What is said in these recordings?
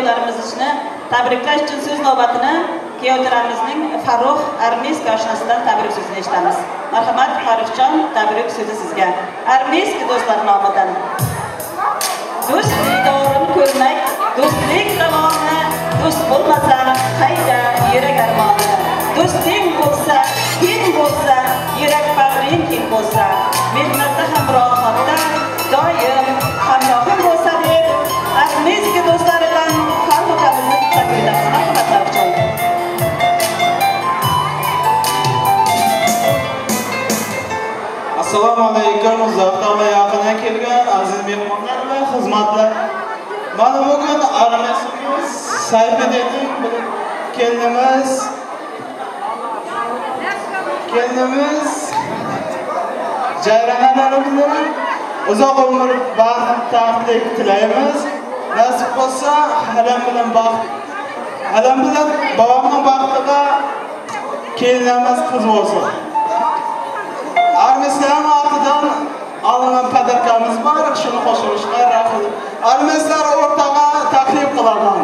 to'ylarimizni tabriklash uchun so'z navbatini kuyovto'ramizning Farruh Armeyskiy oshnasidan tabrik so'zini eshitamiz. Marhamat Farruhjon, tabrik so'zi sizga. Armeyskiy do'stlar nomidan. Do'st didorini ko'rmak, do'stlik davomi, do'st bo'lmasa qayda yurak armoni. Do'sting bo'lsa, teng bo'lsa, yurak bag'ring keng bo'lsa, mehnatda ham rohatda doim hamrohing bo'lsa deb Armeyskiy do'stlaridan Farruh akamizni tabriklaymiz. Marhamat Farruhjon. Assalomu alaykum, uzoqdan va yaqindan kelgan aziz mehmonlar va xizmatlar. Mana bugun armiyamiz Sayfiddin kelinimiz Jayron onamizni uzoq umr, baxt, taxtlik tilaymiz. Nasib bo'lsa, halam bilan baxt, halam bilan bobomning baxtiga kelinimiz qiz bo'lsin. Armistlarning ortidan olingan padarkamiz bor, shuni qo'shilishga rahmat. Armistlar o'rtaga taklif qilaman.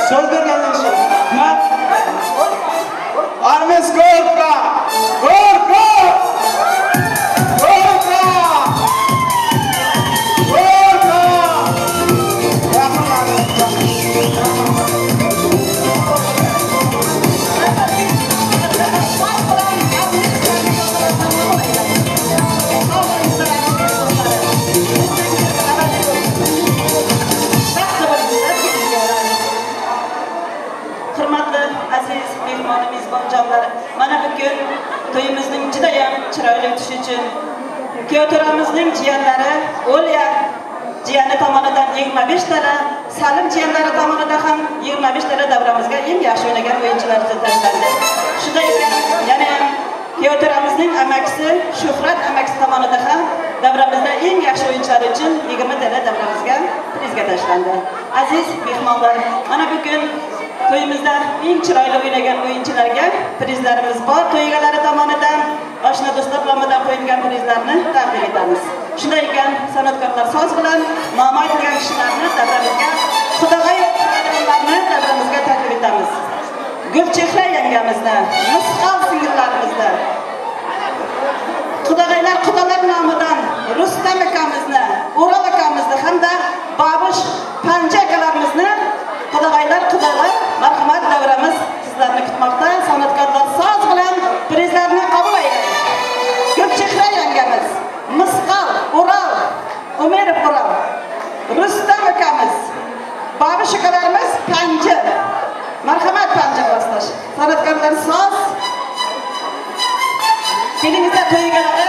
So'z berganim uchun rahmat. Armis Gorka! Gorka! Gorka! Gorka! Rahmat. Aziz mehmoni mezbonjonlar, mana bugun to'yimizning juda ham chiroyli o'tishi uchun kuyovto'ramizning jiyanlari Olya jiyani tomonidan 25 tala, Salim jiyanlari tomonidan ham 25 tala davramizga eng yaxshi o'ynagan o'yinchilar tashlandi. Shunday ekan, yana kuyovto'ramizning amakisi Shuhrat amakisi tomonidan ham davramizda eng yaxshi o'yinchilar uchun 20 tala davramizga prizga tashlandi. Aziz mehmonlar, mana bugun to'yimizda eng chiroyli o'ynagan o'yinchilarga prizlarimiz bor. To'y egalari tomonidan, oshna do'stlar tomonidan qo'yilgan prizlarni taqdim etamiz. Shunday ekan, san'atkorlar so'z bilan nomi aytilgan kishilarni davramizga, xudog'ay o'yinlarni davramizga taklif etamiz. Gulchehra yangamizni, Misqol singillarimizni, xudog'aylar xudolar nomidan Rustam akamizni, O'rol akamizni hamda Babush Panja akalarimizni xudog'aylar xudolar marhamat davramiz sizlarni kutmoqda. San'atkorlar soz bilan prizlarni qabul aylang. Gulchehra yangamiz, Misqol, O'rol, Umerov O'rol, Rustam akamiz, Babush akalarimiz Panja. Marhamat Panja boslash. San'atkorlar soz. Kelingizlar to'y egalari.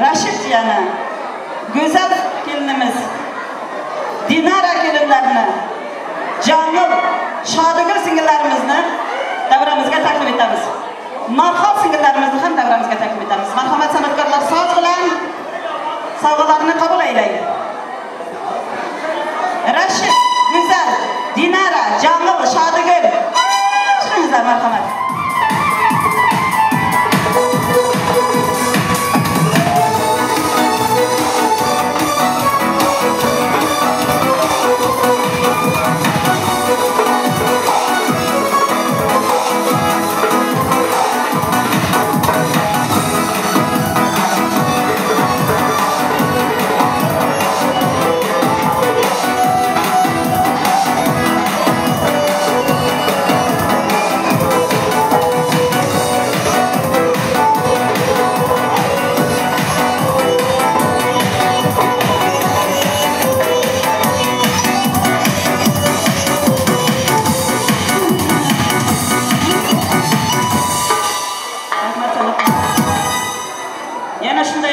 Rashid jiyani, go'zal kelinimiz Dinara kelinlarini, Jamil, Shodigul singillarimizni davramizga taklif etamiz. Marhab singillarimizni ham davramizga taklif etamiz. Marhamat san'atkorlar soz bilan sovg'alarni qabul aylang. Rashid, Go'zal, Dinara, Jamil, Shodigul.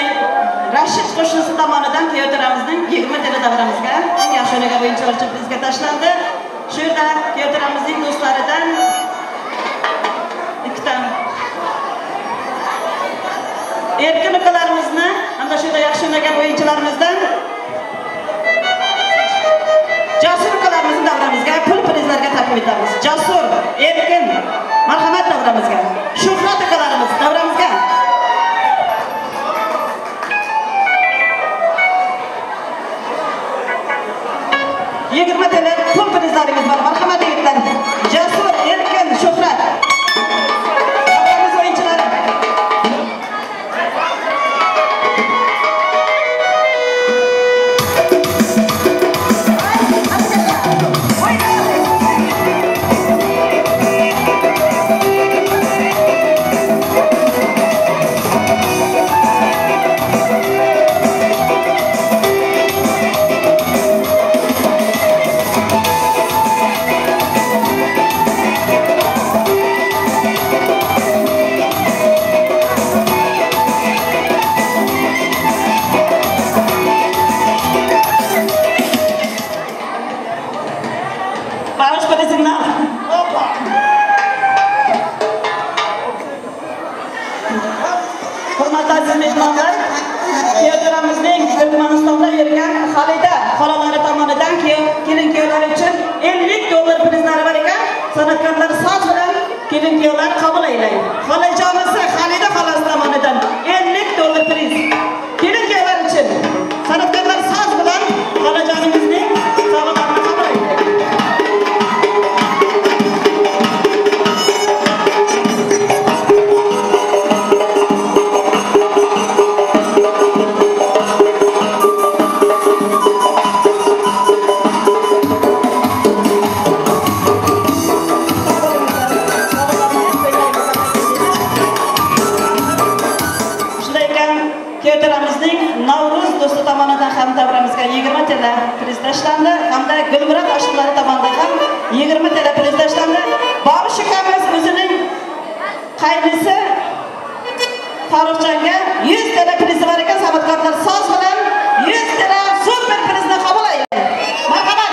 Kuyovto'raning Rashid qo'shnisi tomonidan kuyovto'ramizning 20 TL davramizga eng yaxshi o'ynagan o'yinchilar uchun prizga tashlandi. Shu yerda kuyovto'ramizning do'stlaridan ikkita erkin ukalarimizni hamda shu yerda yaxshi o'ynagan o'yinchilarimizdan Jasur ukalarimizni davramizga pul prizlarga taqdim etamiz. Jasur, Erkin, marhamat davramizga. Shuhrat ukalarimiz davramizga. 20 TL pul prizlarimiz bor. Marhamat yigitlar. Jasur, Erkin, Shuhrat. Davramiz o'yinchilari. Hurmatli aziz mehmonlar, kuyovto'ramizning Turkmanistonda yurgan Xalida xolalari tomonidan kelin kuyovlar uchun $50 prizlari bor ekan. San'atkorlar soz bilan kelin kuyovlar qabul aylaydi. Xolajonisi Xalida xolasi tomonidan $50 priz. Kelin kuyovlar uchun san'atkorlar soz bilan xolajonimizning sovg'alarini qabul aylaydi. Navruz do'sti tomonidan ham davramizga 20 TL priz tashlandi hamda Gulmurod oshiqlari tomonidan ham 20 TL priz tashlandi. Bobish ukamiz o'zining qaynisi Farruxjonga 100 TL prizi bor ekan. San'atkorlar soz bilan 100 TL super prizni qabul aylaydi. Marhamat.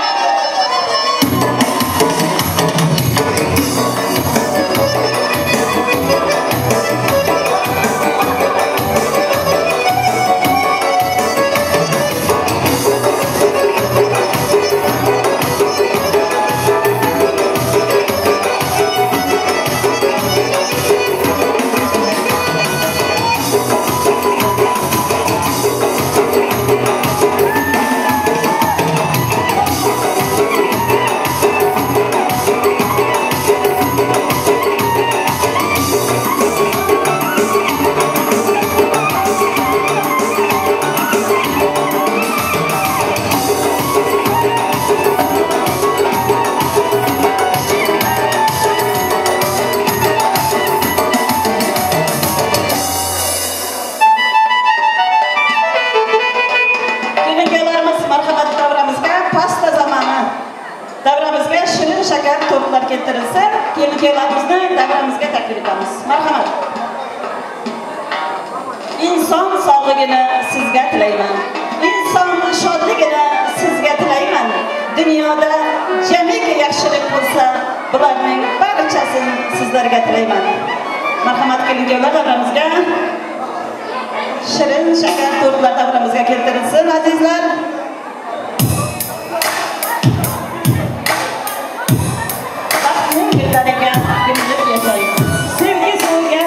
Davramizga shirin shakar tortlar keltirilsa, kelin kuyovlarimizni davramizga taklif etamiz. Marhamat. Inson sog'ligini sizga tilayman. Inson shodligini sizga tilayman. Dunyoda jamiki yaxshilik bo'lsa, bularning barchasini sizlarga tilayman. Marhamat kelin kuyovlar davramizga shirin shakar tortlar davramizga keltirilsin, azizlar. Sevgi suviga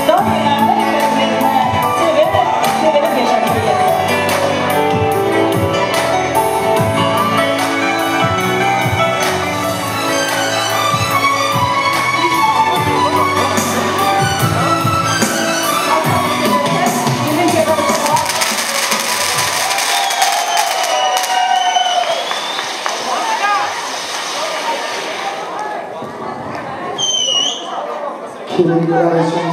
doimo bir-biringizni sevib, sevilib yashaylik. Kelinlar uchun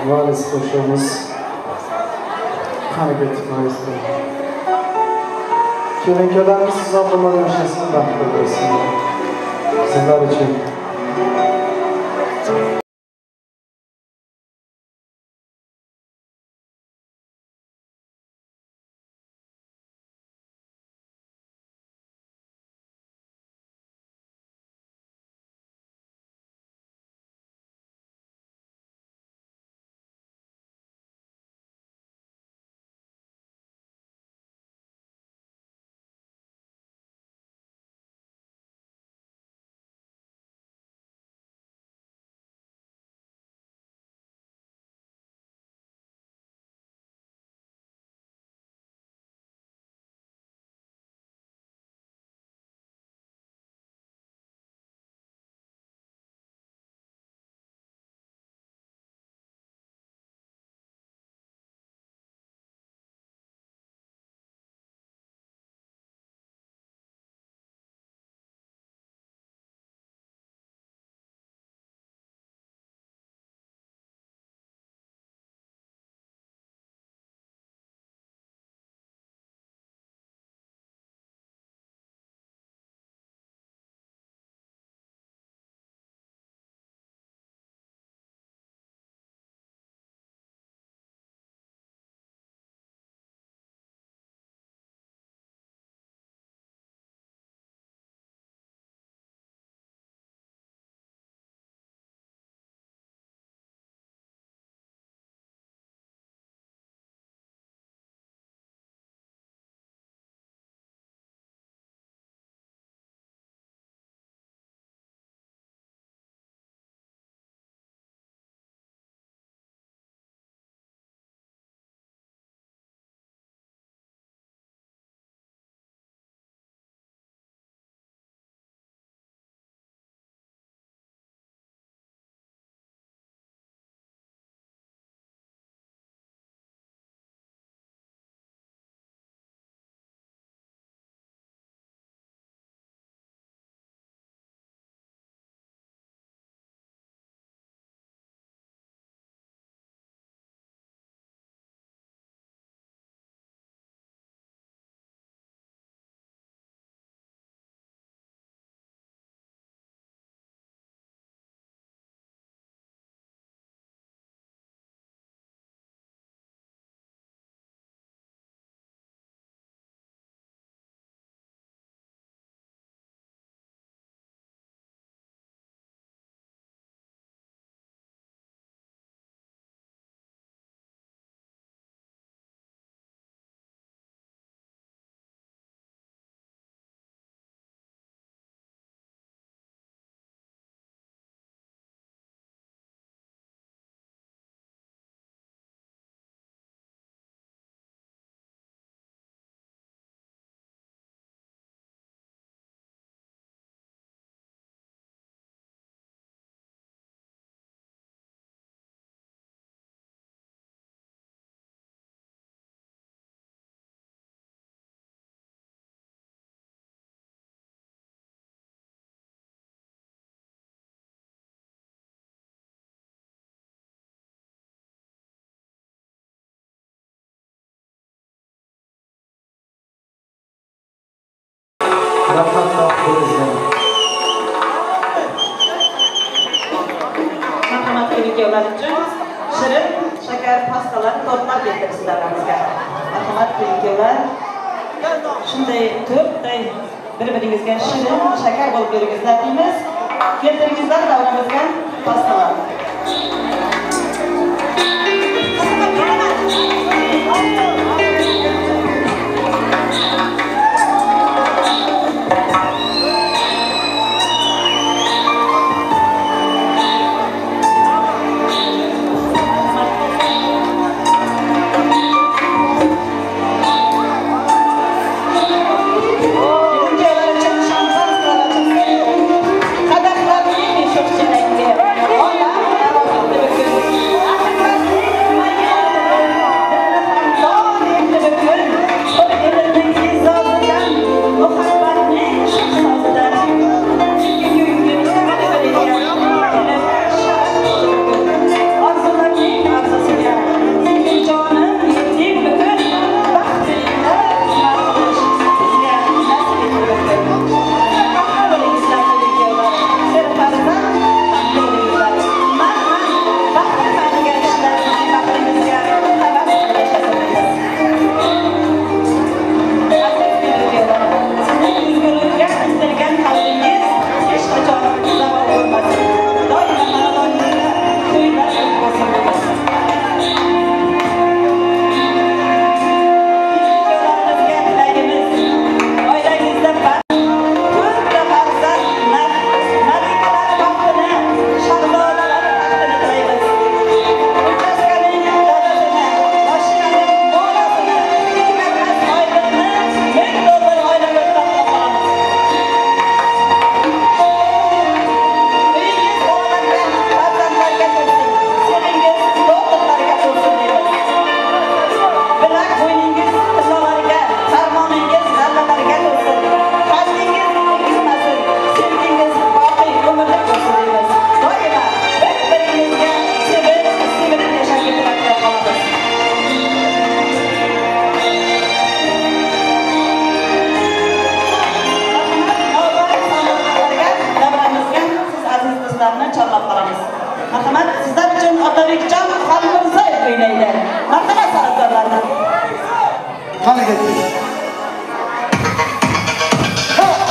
vals qo'shamiz. Qani ketdik maestro. Kelinlarimiz uzoq umr yashasin, baxtli bo'lsin. Sizlar uchun. Bo'lingizlar. Marhamat, kelin-kuyovlar uchun shirin shakar pastalar, tortlar keltiribsizlar aramizga. Marhamat, kelin-kuyovlar. Shunday to'rtday bir-biringizga shirin shakar bo'lib yuringizlar deymiz. Keltiringizlar davramizga pastalarni. Marhamat, sizlar uchun Otabekjon Xolmirzayev o'ynaydi. Marhamat san'atkorlardan. Qani ketdik. Marhamat.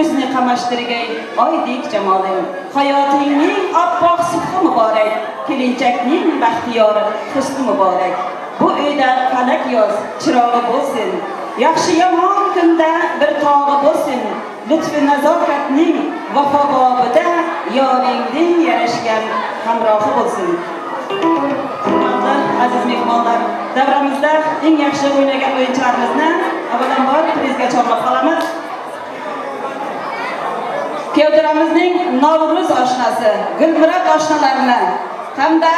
Ko'zni qamashtirgay oydek jamoling. Hayotingning oppoq subhi muborak, kelinchakning baxtiyori husni muborak. Bu uyda falak yoz chirog'i bo'lsin. Yaxshi yomon kunda bir tog'i bo'lsin. Lutfi nazokatning vafo bobida yoringning yarashgan hamrohi bo'lsin. Hurmatli aziz mehmonlar, davramizda eng yaxshi o'ynagan o'yinchilarimizni avvalambor prizga chorlab qolamiz. Kuyovto'ramizning Navro'z oshnasi, Gulmurod oshnalarini hamda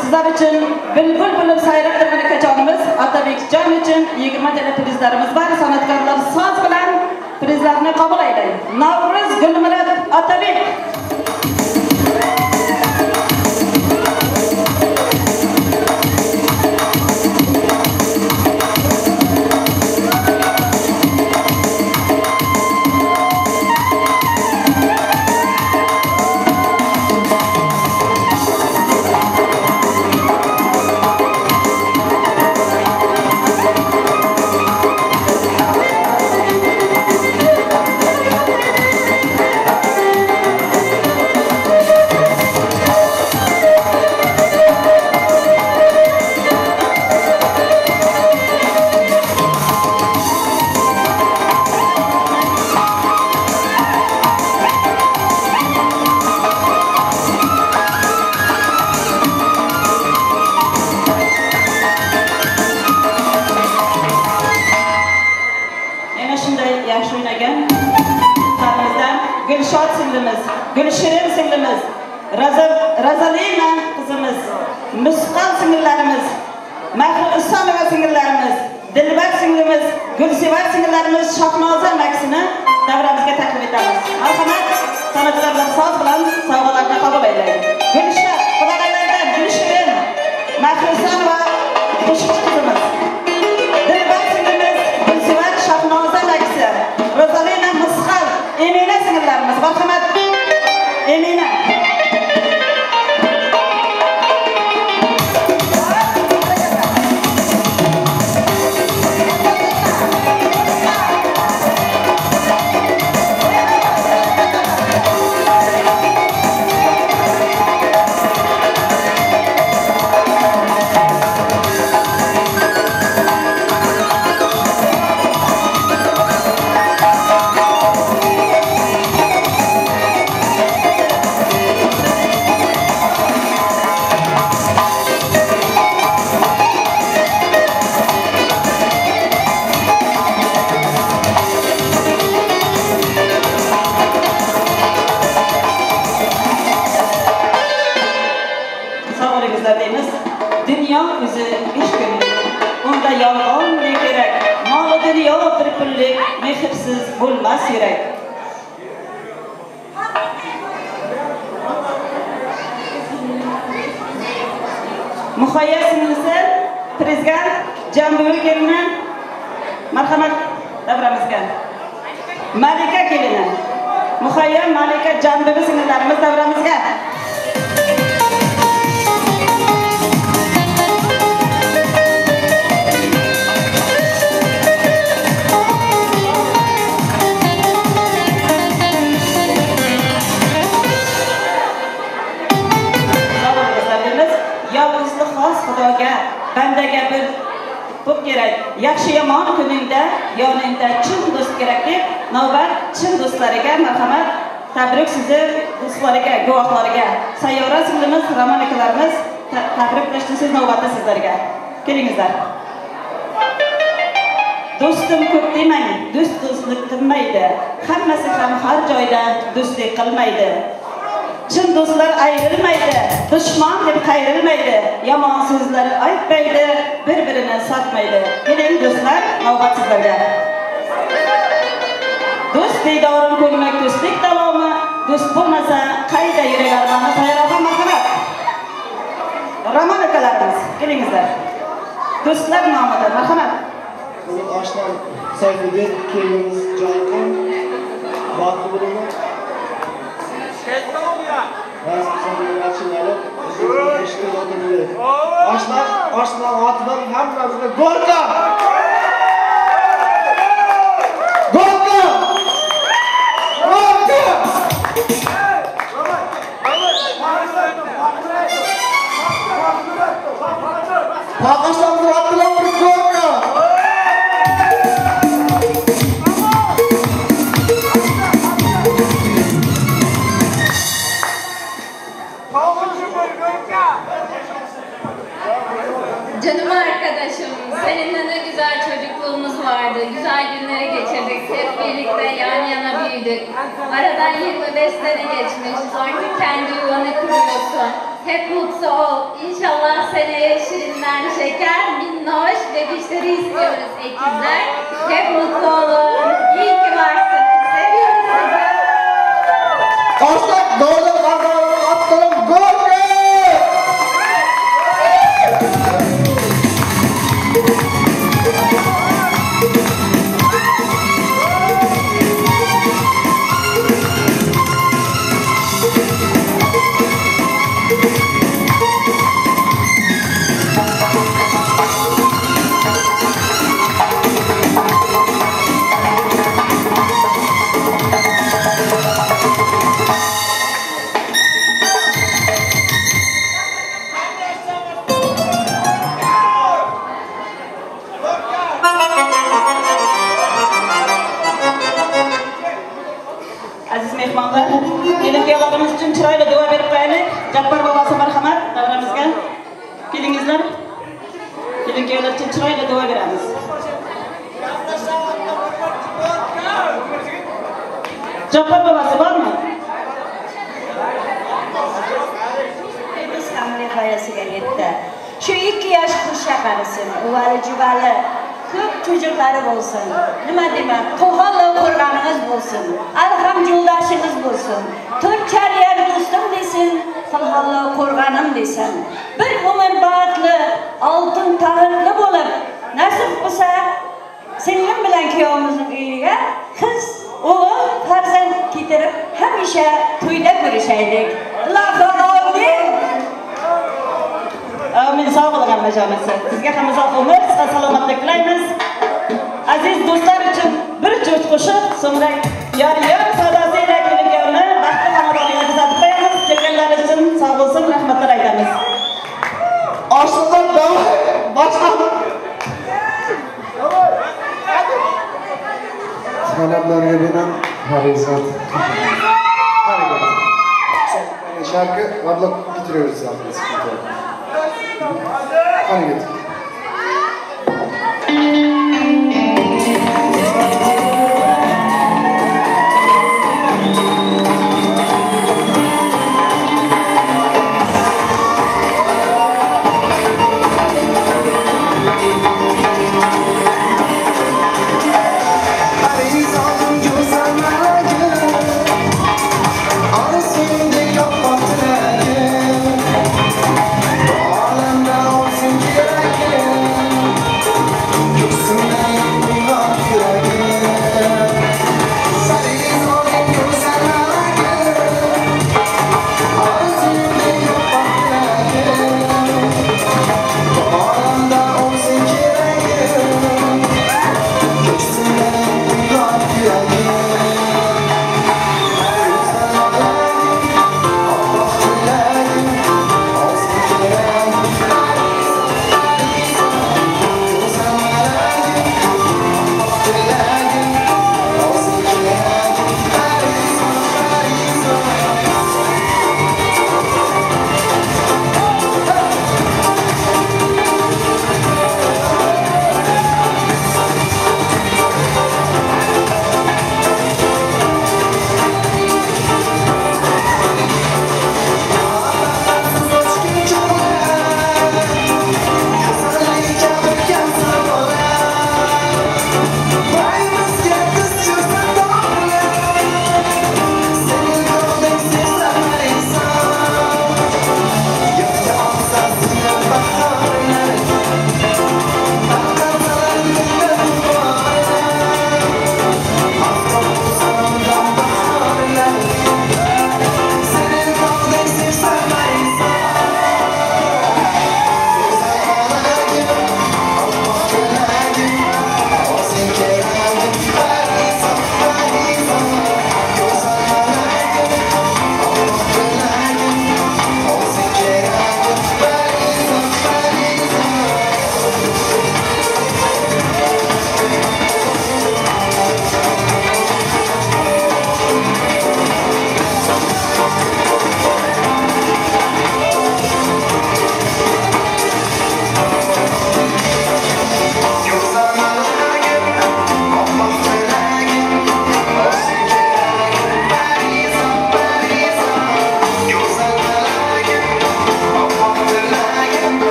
sizlar uchun bulbul bo'lib sayrab turgan akajonimiz Otabekjon uchun 20 ta prizlarimiz bor. San'atkorlar soz bilan prizlarni qabul aylang. Navro'z, Gulmurod, Otabek. Gulshod singlimiz, Gulshirin singlimiz, Razalina qizimiz, Misqal singillarimiz, Mahri Usonova singillarimiz, Dilbar singlimiz, Gulsevar singillarimiz, Shohnoza Maksini davramizga taklif etamiz. Marhamat, san'atkorlar soz bilan sovg'alarni qabul aylang. Gulshod, qudag'aylardan Gulshirin, Mahri Usonova qo'shiqchi qizimiz, Dilbar singlimiz, Gulsevar, Shohnoza Maksi, Rozalina Misqal, Emina singillarimiz, marhamat. Emina. Dunyo o'zi 5 kunlik, unda yolg'on ne kerak? Mol dunyo bir pullik, mehrsiz bo'lmas yurak. Muhayyo singlisi prizga Jambuvi kelini, marhamat davramizga. Malika kelini, Muhayyo, Malika, Jambuvi singillarimiz davramizga. Xudoga, bandaga bir ko'p kerak. Yaxshi yomon kuningda yoningda chin do'st kerak deb navbat chin do'stlariga marhamat. Tabrik sizni do'stlariga, guvohlariga. Sayyora singlimiz, Roman akalarimiz tabrik qilishni siz navbatda sizlarga. Kelingizlar. Do'stim ko'p demang, do'st do'stlik qilmaydi. Hammasi ham har joyda do'stlik qilmaydi. Chin do'stlar ayrilmaydi, dushman deb qayrilmaydi, yomon so'zlar aytmaydi, bir-birini sotmaydi. Keling do'stlar, navbat sizlarga. Do'st diydorin ko'rmak do'stlik davomi, do'st bo'lmasa qayda yurak armoni? Sayyora marhamat. Roman akalarimiz, kelingizlar. Do'stlar nomidan marhamat. Bugun oshnam Sayfiddin kelinimiz Joyqin baxtli bo'linglar. Oshna otidan hammamizga go'rka! Go'rka! birlikte yan yana büyüdük. Aradan 25 sene geçmiş. Artık kendi yuvanı kuruyorsun. Hep mutlu ol. İnşallah seneye şirinden şeker, minnoş bebişleri istiyoruz ekizler. Hep mutlu olun. İyi ki varsınız. Seviyoruz sizi. Aslan doğru atlarım gol! Mehmonlar, kelin-kuyovlarimiz uchun chiroyli duo berib qo'yaylik. Jabbor bobosi marhamat davramizga. Kelingizlar. Kelin-kuyovlar uchun chiroyli duo beramiz. Jabbor bobosi bormi? Biz ham nihoyasiga yetdi. Shu 2 yosh qo'sha qarisin, uvali juvali ko'p çocukları bo'lsin. Nima deyman? To'g'allo qo'rg'aningiz bo'lsin. Arham yo'ldoshingiz bo'lsin. To'rt yer do'stim desin, Xilxallo qo'rg'anim desin. Bir umr baxtli, oltin taxtli bo'lib, nasib bo'lsa singlim bilan kuyovimizning uyiga qiz, o'g'il farzand keltirib, hamisha to'yda ko'rishaylik. Ilohi amin. Amin. Sog' bo'ling hammajonisi. Sizga ham uzoq umr, sihat, salomatlik tilaymiz. Aziz do'stlar uchun bir juft qo'shiq, so'ngra yor-yor sadosi ila kelin-kuyovni baxtli xonadoniga kuzatib qo'yamiz. Kelganlar uchun sog' bo'lsin, rahmatlar aytamiz. Oshdan boshla. Salamlarga binen Parizat. Harika. Şarkı abla bitiriyoruz zaten. Sıkıntı yok. Hareket. Göksümde yanmıyor yüreğim.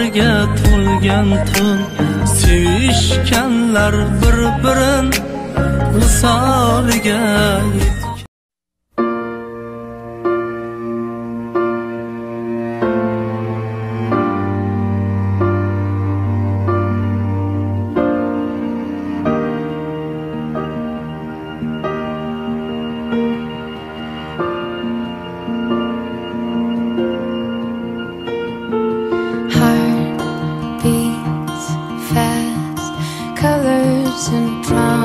Sirlarga to'lgan tun, sevishganlar bir-birin visoliga yetgan. Colors and promises,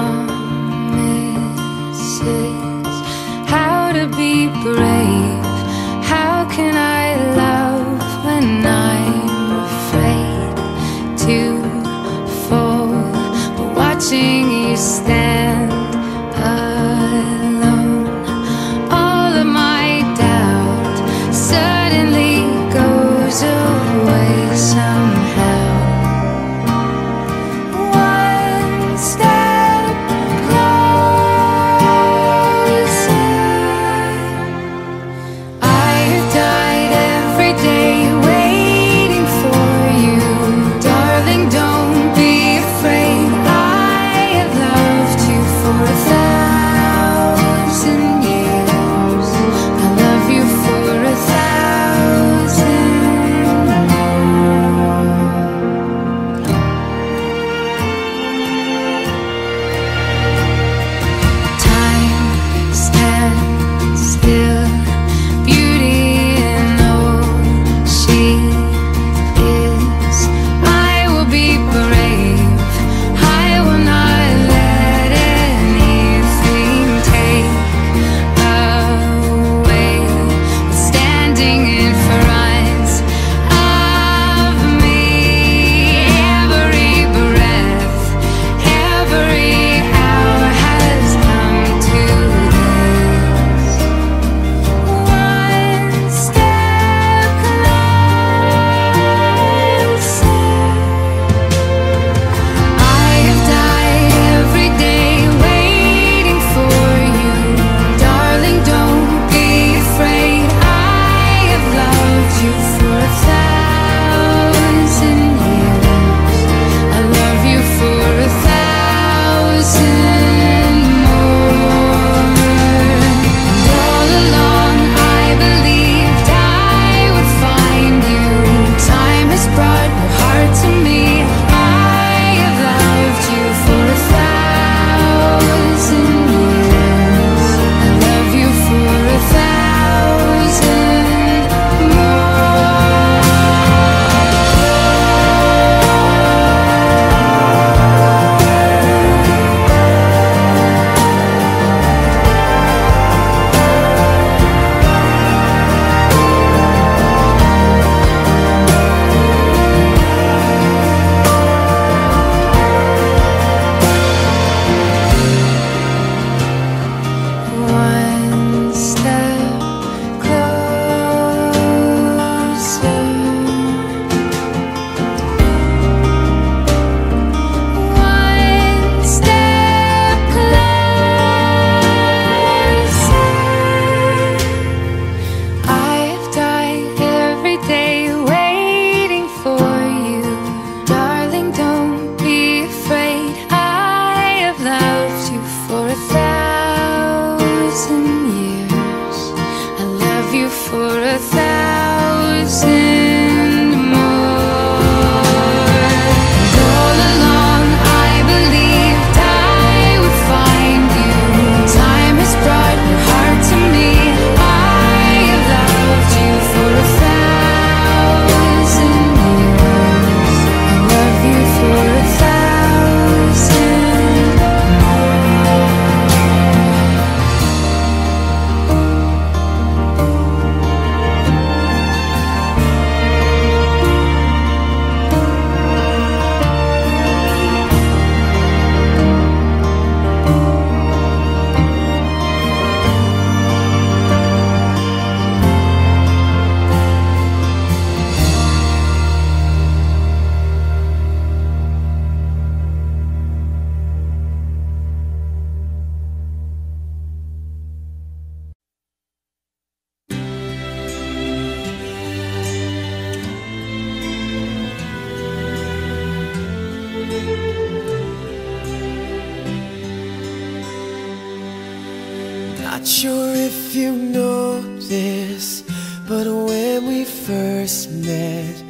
Not sure if you know this, but when we first met,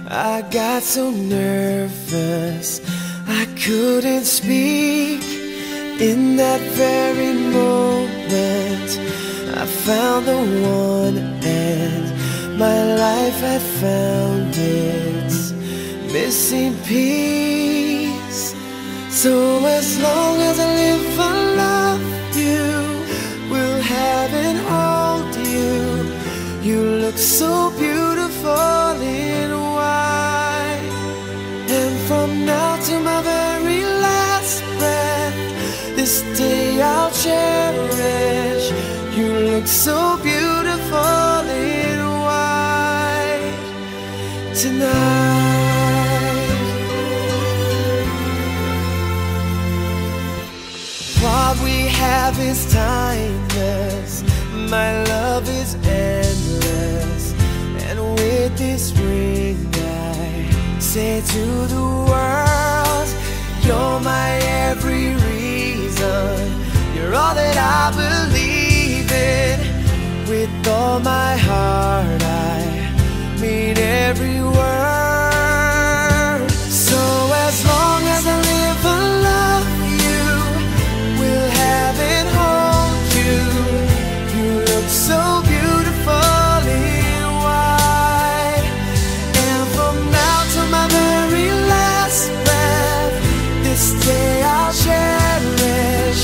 I got so nervous I couldn't speak. In that very moment, I found the one, and my life had found its missing piece. So as long as I live, I love you, will have and hold you. You look so beautiful in white. And from now to my very last breath, this day I'll cherish. You look so beautiful in white tonight. What we have is timeless, my love is endless. And with this ring I say to the world, you're my every reason, you're all that I believe in. With all my heart I mean every word. So as long as I live, I love you, will have and hold you. You look so beautiful in white. And from now to my very last breath, this day I'll cherish.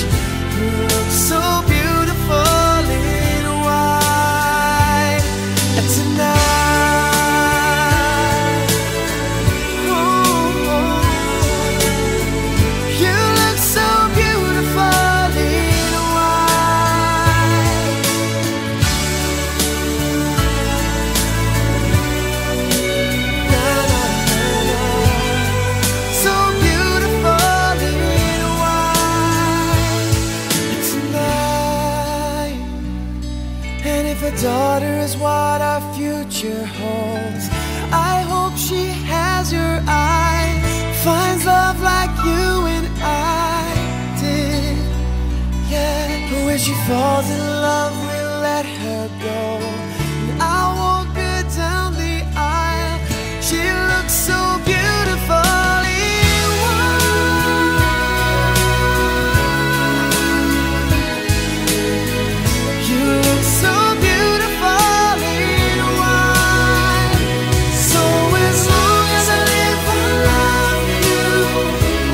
You look so beautiful in white tonight. Ooh, you look so beautiful in white. Na, na, na, na. So beautiful in white tonight. And if a daughter is what our future holds, I hope she has your eyes, finds love like you and I did. Yeah, but when she falls in love, we'll let her go. And I'll walk her down the aisle. She looks so beautiful in white. You look so beautiful in white. So as long as I live, I love you,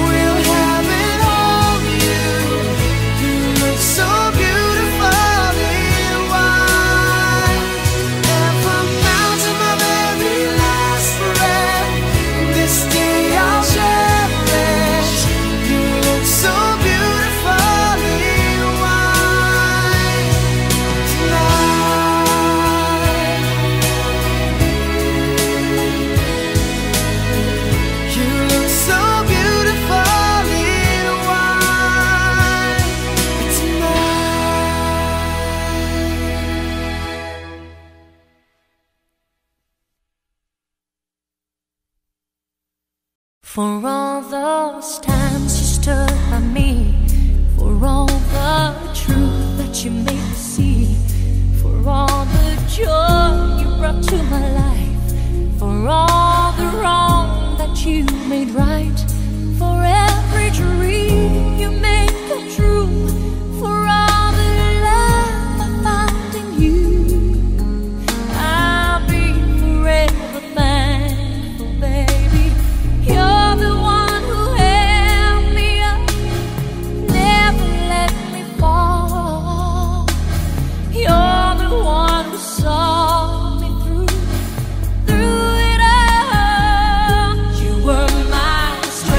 will have and hold you. You look so beautiful in white. And from now to my very last breath, this day I'll cherish. You look so beautiful in white tonight. You look so beautiful in white tonight. For all those times you stood by me, for all the truth that you made me see, for all the joy you brought to my life, for all the wrong that you made right, for every dream you made come true, for all the love I found in you. I'll be forever thankful, baby. You're the one who held me up, never let me fall. You're the one who saw me through, through it all. You were my strength.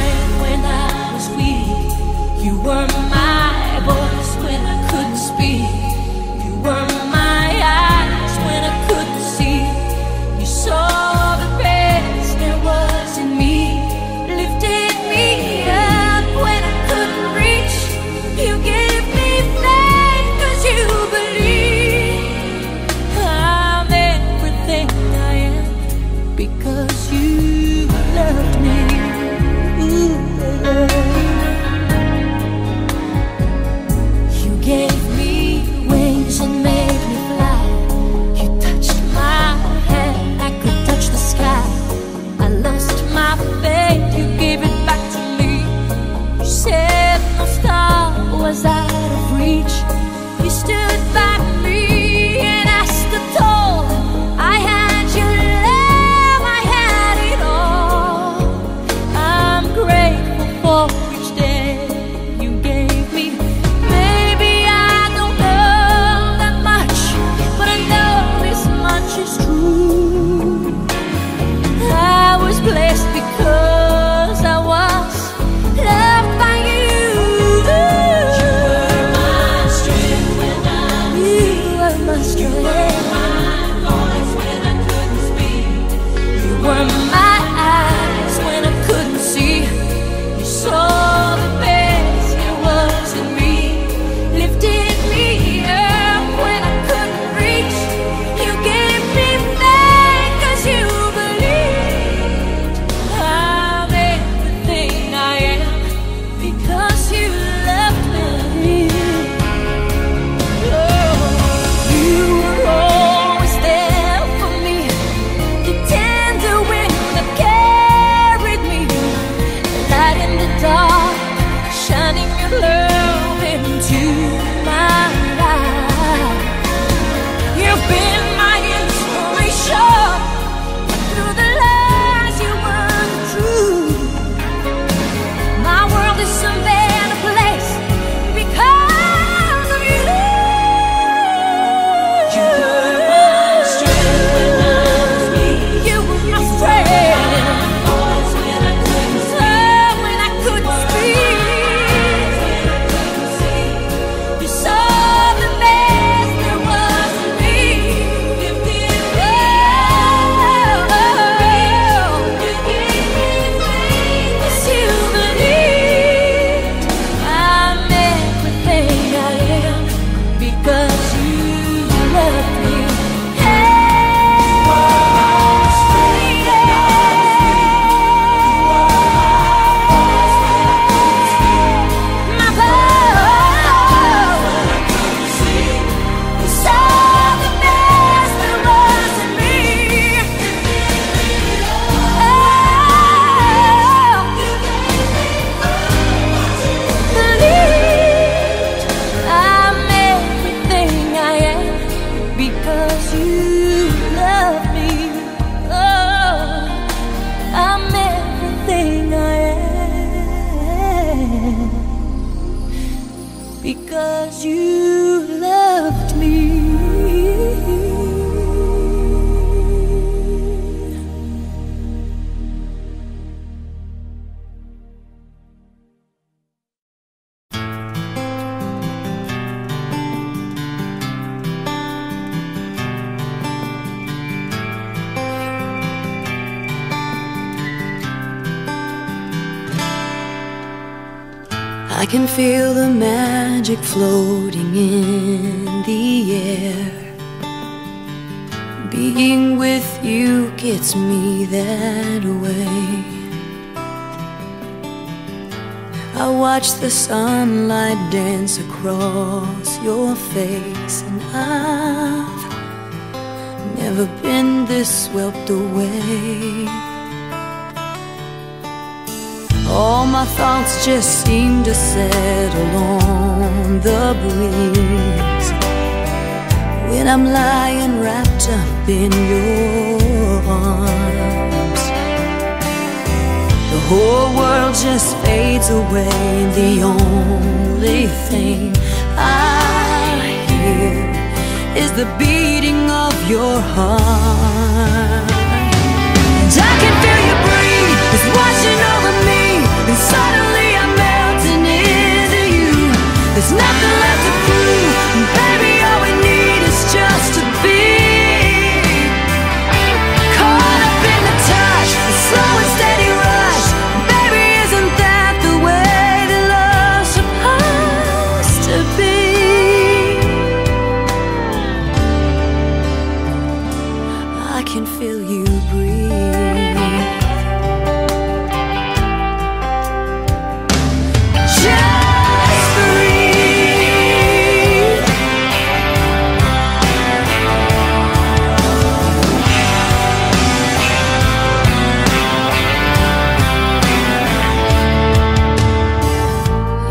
because you loved me. I can feel the magic floating in the air. Being with you gets me that way. I watch the sunlight dance across your face, and I've never been this swept away. All my thoughts just seem to settle on the breeze when I'm lying wrapped up in your arms. The whole world just fades away, and the only thing I hear is the beating of your heart. And I can feel you breathe, it's washing over me, and suddenly I'm melting into you. There's nothing left to prove, and baby, all we need is just to be caught up in the touch, the slow and steady rush. Baby, isn't that the way that love's supposed to be? I can feel you breathe. Just breathe.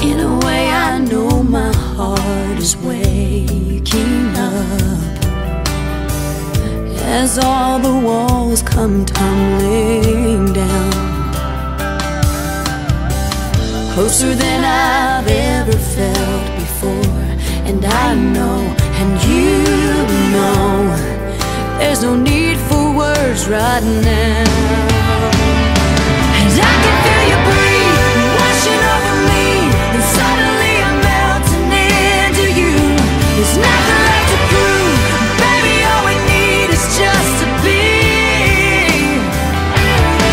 In a way, I know my heart is waking up as all the walls come tumbling down. Closer than I've ever felt before, and I know, and you know, there's no need for words right now. And I can feel you breathe washing over me, and suddenly I'm melting into you. There's nothing left to prove, baby, all we need is just to be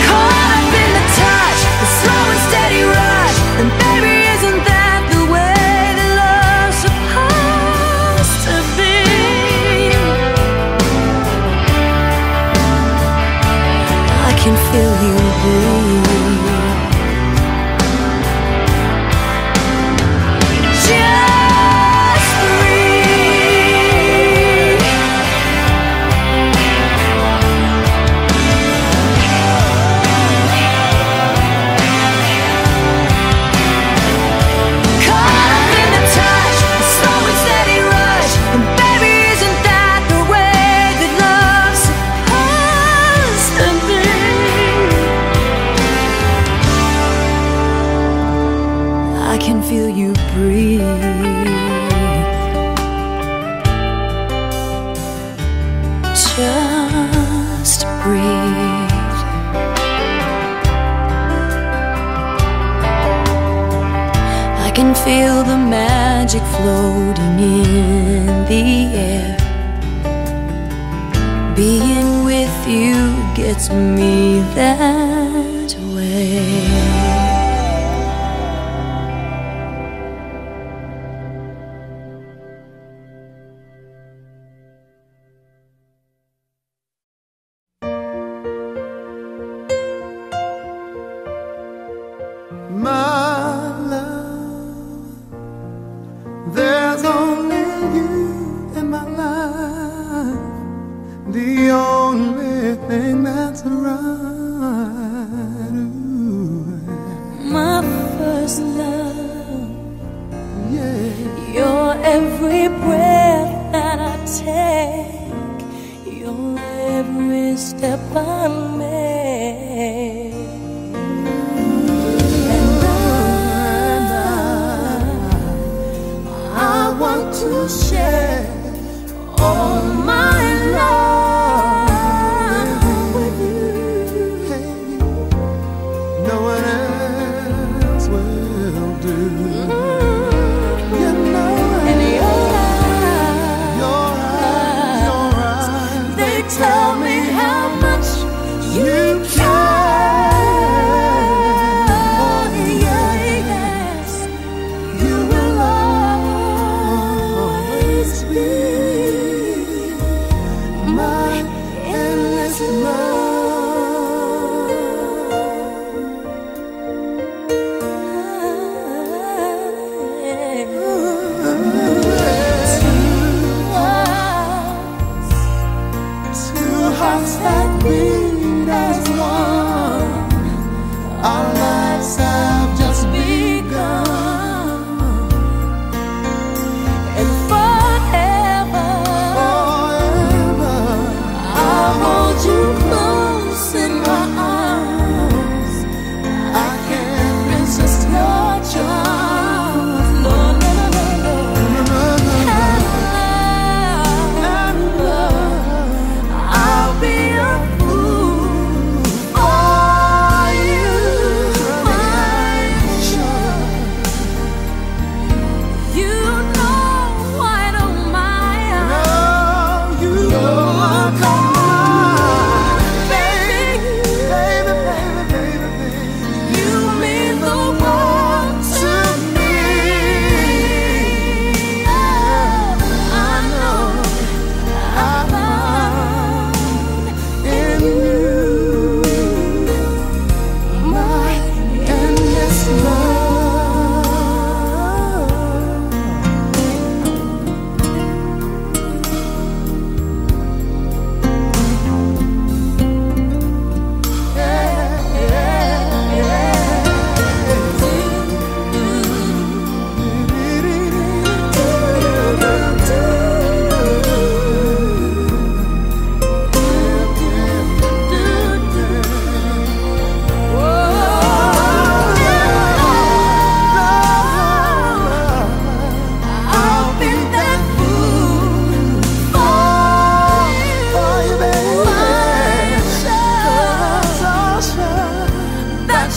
caught up in the touch, the slow and steady rush. And baby, isn't that the way that love's supposed to be? I can feel you breathe. Just breathe. Caught up in the touch, the slow and steady rush. And baby, isn't that the way that love's supposed to be? I can feel you breathe. Just breathe. I can feel the magic floating in the air. Being with you gets me that way. My love, there's only you in my life, the only thing that's right. Ooh. My first love, yeah. Your every breath that I take, your every step I make. I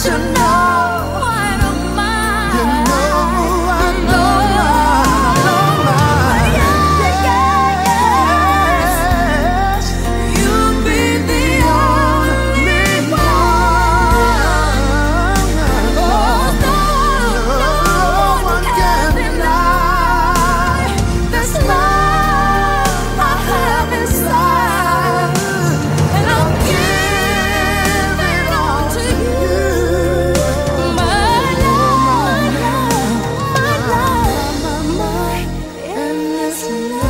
you know I don't mind. You know I don't mind, don't mind. Yes, you'll be the only one. Oh, no, no one can deny this love I have inside, and I'll give it all to you. My love, my love, my endless love.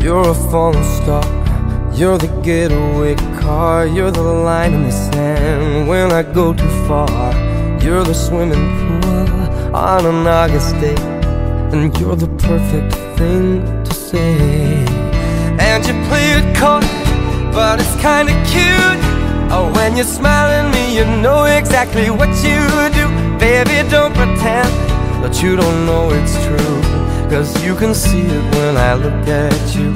You're a falling star, you're the getaway car, you're the line in the sand when I go too far. You're the swimming pool on an August day, and you're the perfect thing to say. And you play it coy, but it's kinda cute. Oh, when you smile at me, you know exactly what you do. Baby, don't pretend that you don't know it's true, 'cause you can see it when I look at you.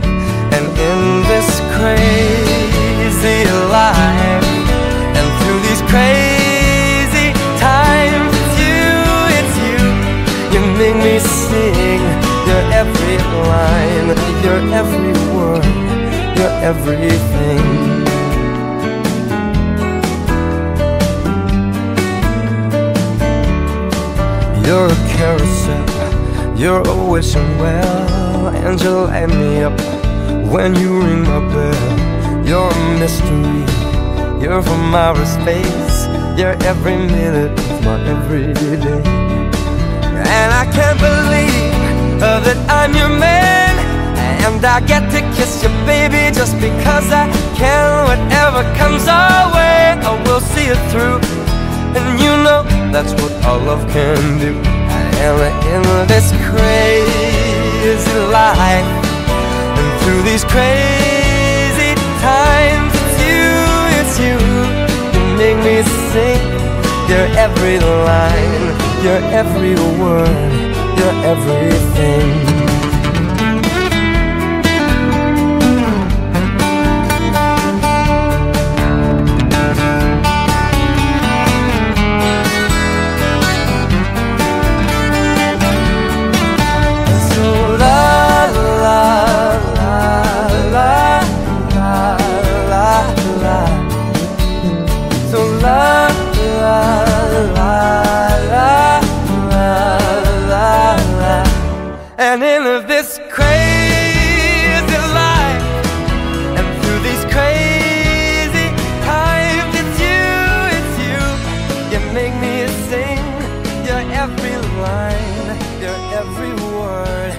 And in this crazy life, and through these crazy times, it's you, it's you. You make me sing your every line, your every word, your everything. You're a carousel, you're a wishing well, and you light me up when you ring my bell. You're a mystery, you're from outer space, you're every minute of my everyday. And I can't believe that I'm your man, and I get to kiss you, baby, just because I can. Whatever comes our way, I will see it through. And you know that's what our love can do. And in this crazy life, and through these crazy times, it's you, it's you. You make me sing your every line, your every word, your everything. And in this crazy life, and through these crazy times, it's you, it's you. You make me sing your every line, your every word,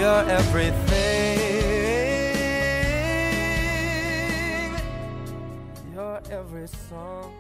your everything, your every song.